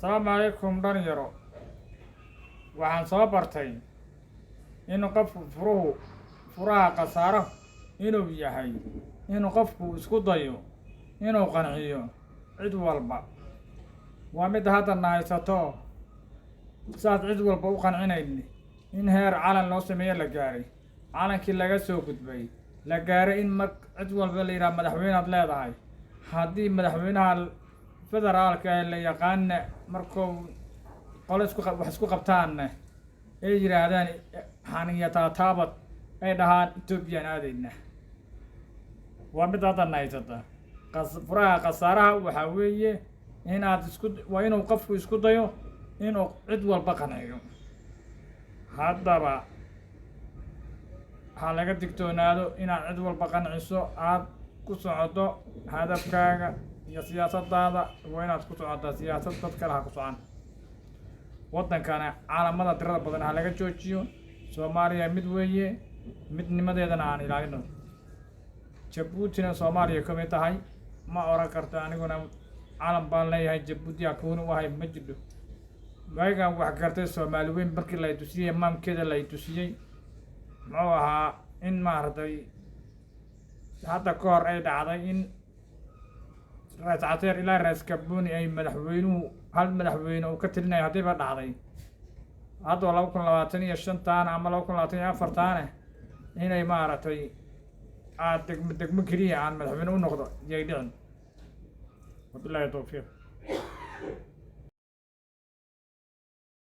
Assalaamu calaykum dhalinyaro. Waxaan soo bartay in qofku furaha khasaaro inuu yahay inuu qofku isku dayo inuu qanciyo cid walba. Waa midda hadda na haysato, saad cid walba u qancinayn in heer calan loo sameeye la gaaray, calankii laga soo gudbay, la gaaray in mar cid walba la yidhaha madaxweynead leedahay. Haddii madaxweynaha federaalka ee la yaqaana markuu qolo isku wax isku qabtaanna ay yidhaahdaan xaniya taataabad, ay dhahaan Ethoobiyan aadayna. Waa mid hadda na haysata. Furaha khasaaraha waxaa weeye inaad isku waa inuu qofku isku dayo inuu cid walba qanciyo. Haddaba waxaa laga digtoonaado inaad cid walba qanciso, aad ku socoto hadafkaaga iyo siyaasadaada. Waa inaad ku socotaa siyaasad, dad kale ha ku socon. Waddankana caalamada tirada badan ha laga joojiyo. Soomaaliya mid weeye, midnimadeedana aan ilaalino. Jabuutina Soomaaliya kamid tahay. Ma oran karto aniguna calan baan leeyahay, Jabuuti akooni u ahay, ma jidho. Waagaan wax gartay, Soomaali weyn markii la tusiyey, maamkeeda la tusiyey, muxuu ahaa in maaragtay hadda ka hor ay dhacday in Raas Caseer ilaa Raas Kabuni ay madaxweynuhu hal madaxweyne uu ka telinayo. Haddiiba dhacday hadda 2025-taana ama 2024-taana inay maaragtay aad degmo degmo keliya aan madaxweyne u noqdo yay dhicin. Wabillahi towfiiq.